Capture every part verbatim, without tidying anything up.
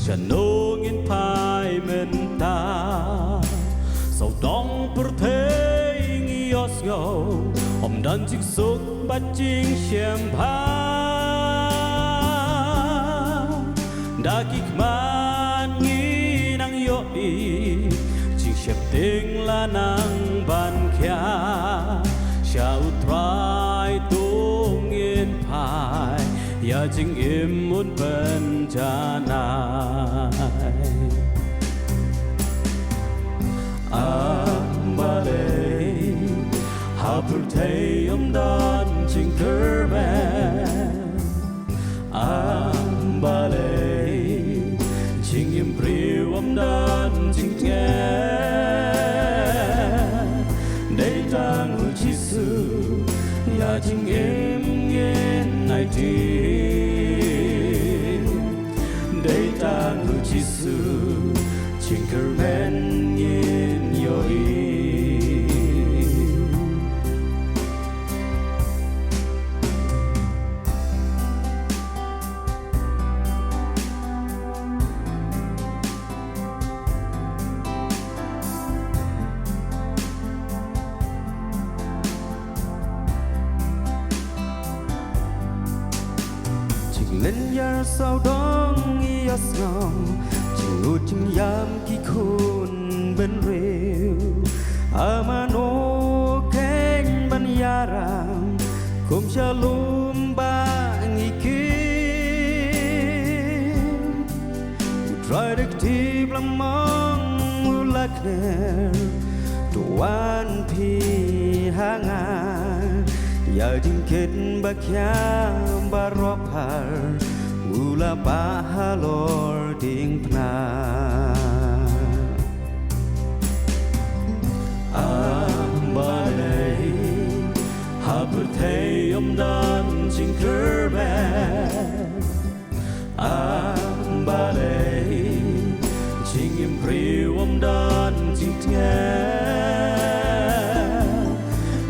Kano ngin phai mynta? Sawdong pyrthei ngi ïohsngew, ym don jingsuk bad jingsngewbha. Da ki khmat ngi nang ïohi, jingsheptieng la nang ban khia. Sha U Trai to ngin phai, ïa jingim un pynjanai. Am balei ha pyrthei ym don jingkyrmen? Am balei jingim briew ym don jingtngen? Dei tang U Jisu ïa jingim ngin aiti. Dei tang U Jisu jingkyrmen ngin ïohi. Jinglynñiar sawdong ngi ïohsngew, jingud jingïam ki khun bynriew. Amano keiñ ban ïarap kum sha lum ba ngi kiew. U Trai da kti bla mong u la khner, to wan phi ha nga. Ïa jingkit ba khia baroh phar, u la bah halor diengphna. Am balei ha pyrthei ym don jingkyrmen? Am balei jingim briew ym don jingtngen?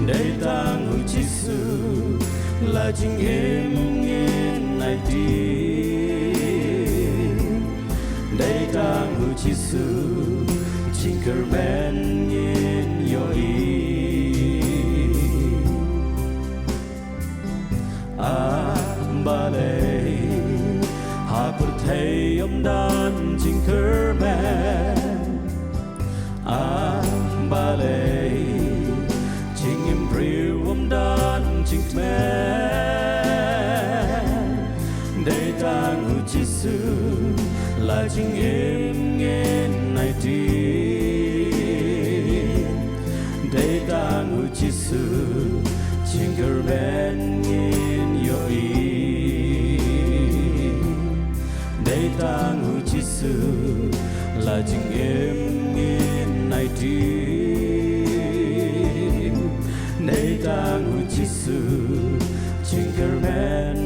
Dei tang U Jisu la jingim ngin aiti. Dei tang U Jisu jingkyrmen ngin ïohi. Am balei ha pyrthei ym don jingkyrmen? Am balei jingim briew ym don jingkmen? Dei tang U Jisu la jingim ngin aiti. Dei tang U Jisu jingkyrmen ngin ïohi. Dei tang U Jisu la jingim ngin aiti. Dei tang U Jisu jingkyrmen